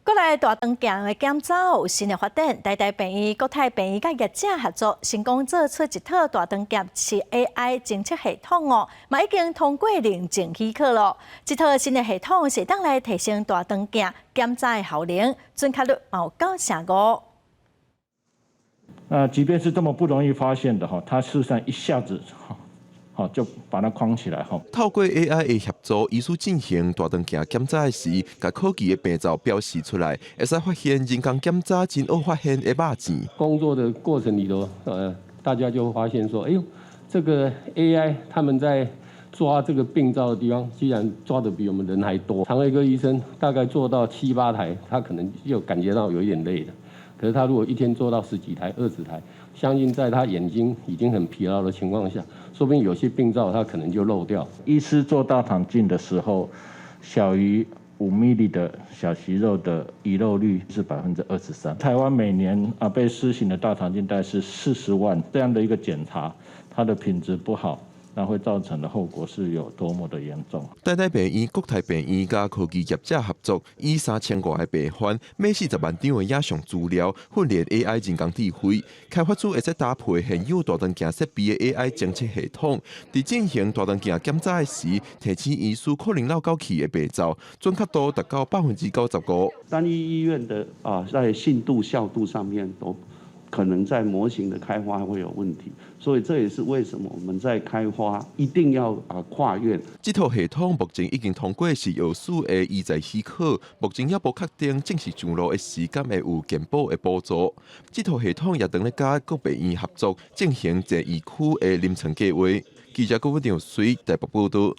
閣來大腸鏡的檢查有新的發展，台大病院、國泰病院佮業者合作，成功做出一套大腸鏡是 AI 偵測系統哦，嘛已經通過認證許可囉。這套新的系統是當來提升大腸鏡檢查的效能，準確率嘛有95%。那即便是這麼不容易發現的哈，它事實上一下子好就把它框起來吼。透過 AI 的協助，醫師進行大腸鏡檢查的時，共可疑的病灶標示出來，會使發現人工檢查真學發現的肉糋。工作的過程裡頭，大家就發現說，哎呦，這個 AI 他們在抓這個病灶的地方，居然抓得比我們人還多。腸胃科醫生大概做到七八台，他可能就感覺到有一點累了。可是他如果一天做到十幾台、20台，相信在他眼睛已經很疲勞的情況下，說不定有些病灶他可能就漏掉。醫師做大腸鏡的時候，小於5 mm 的小息肉的遺漏率是23%。台灣每年啊被施行的大腸鏡大概是40萬，這樣的一個檢查，它的品質不好，那會造成的後果是有多麼的嚴重？台大病院、國泰病院佮科技業者合作，以3000外個病患，每40萬張的影像資料，訓練 AI 人工智慧，開發出會使搭配現有大腸鏡設備的 AI 偵測系統，佇進行大腸鏡檢查的時，提醒醫師可能漏到去的病灶，準確度達到95%。單一醫院的啊，在信度、效度上面都可能在模型的開發會有問題，所以這也是為什麼我們在開發一定要啊跨院。這套系統目前已經通過食藥署的醫材許可，目前猶無確定正式上路的時間會有健保的補助。這套系統也當咧佮各病院合作進行這醫區的臨床計劃。記者郭文長水台北報道。